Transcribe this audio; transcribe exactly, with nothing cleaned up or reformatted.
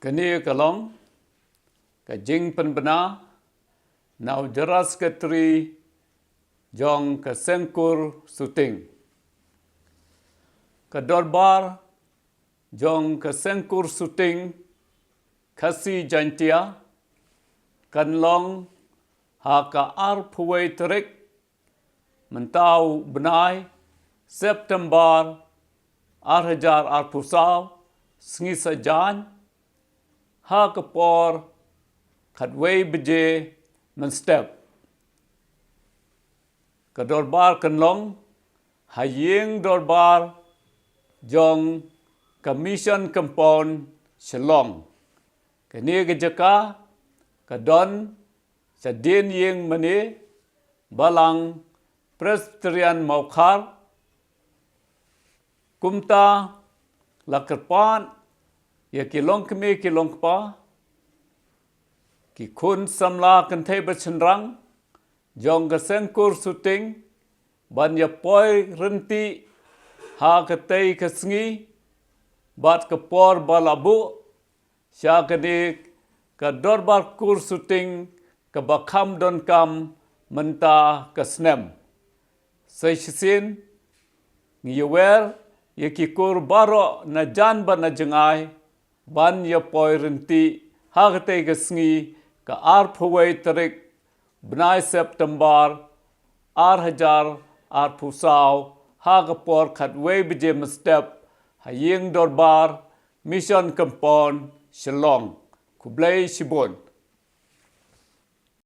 Kane ka long ka jingpynbna na u General Secretary jong ka Seng Kur Suting. Ka dorbar jong ka Seng Kur Suting Khasi Jaintia kan long ha ka arphew wei tarik mynta u bnai September ar hajar arphew saw, sngi Saitjaiñ, ha ka por khatwei baje mynstep. Ka dorbar kan long ha ïing dorbar jong ka Mission Compound, Shillong. Kane ka jaka ka don sha dien ïing mane Balang Presbyterian Mawkhar. Kumta la kyrpad ïa ki longkmie ki longkpa, ki khun samla kynthei bad shynrang jong ka Seng Kur Suting ban ïa poi ryntih ha katei ka sngi bad ka por ba la buh sha kane ka dorbar Kur Suting kaba kham donkam mynta ka snem. Sa shisien ngi ïawer ïa ki kur baroh na jan bad na jngai ban ïa poi ryntih ha katei ka sngi, ka arphew wei tarik bnai September ar hajar arphew saw, ha ka por khatwei baje mynstep ha ïing dorbar Mission Compound, Shillong. Khublei shibun.